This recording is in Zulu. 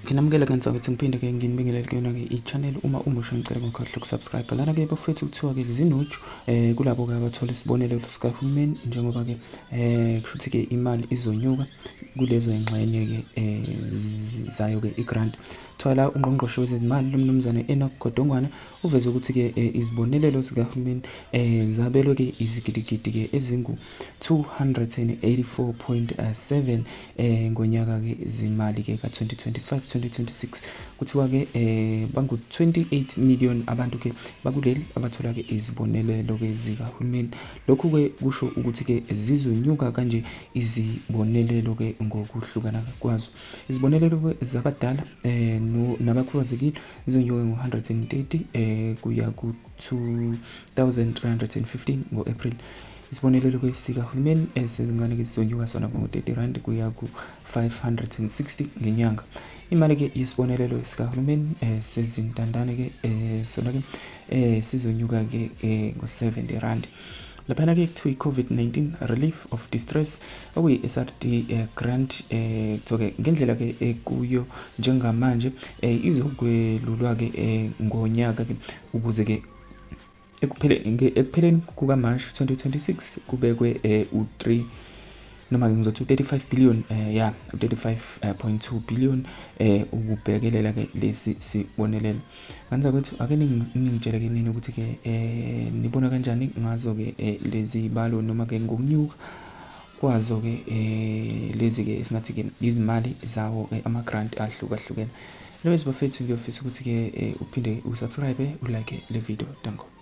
Nginamukela ke nsakwethu, ngiphinde ke nginibingelele kuyona ke i-channel. Uma umusha, ngicela ngokhohlwa ukusubscribe. Lana ke bafethu, kuthiwa ke zinoju kulabo ke abathola isibonelelo sikahulumeni, njengoba ke kusho ukuthi ke imali izonyuka kulezo ngxenye ke zayo ke i-grant. Kuthiwa la ungqongqoshe wezezimali lomnumzane Enoch Godongwana uveze ukuthi ke izibonelelo zikahulumeni zabelwe ke izigidigidi ke ezingu 284.7 ngonyaka ke zimali ke ka-2025 2026. Kuthiwa ke bangu 28 million abantu ke bakuleli abathola ke izibonelelo ke zikahulumeni. Lokhu ke kusho ukuthi ke zizonyuka kanje izibonelelo ke ngokuhlukana kwazo. Izibonelelo ke zabadala nabakhubazekile zizonyuka ngo-130 kuya ku-2315 ngo-April. Isibonelelo ke sikahulumeni sezingane ke sizonyuka sona ngo-R30 kuya ku-560 ngenyanga. Imali ke yesibonelelo sikahulumeni sezintandane ke sona ke sizonyuka ke ngo-R70. Laphana ke kuthiwa i-COVID-19 Relief of Distress, okuyi-SRD grant, kuthiwa ke ngendlela ke ekuyo njengamanje izokwelulwa ke ngonyaka ke ukuze ke ekupheleni kukaMashi 2026 kubekwe u-3, noma ke ngizothi u-35 billion, ya, u-35.2 billion ukubhekelela ke lesi sibonelelo. Nganza kwethu, ake ningitshele ke nini ukuthi ke nibona kanjani ngazo ke lezi zibalo, noma ke ngokunyuka kwazo ke lezi ke esingathi ke izimali zawo ke ama-grant ahlukahlukene. Anyways bafethu, ngiyofisa ukuthi ke uphinde usubscribe, ulike le video. Danko.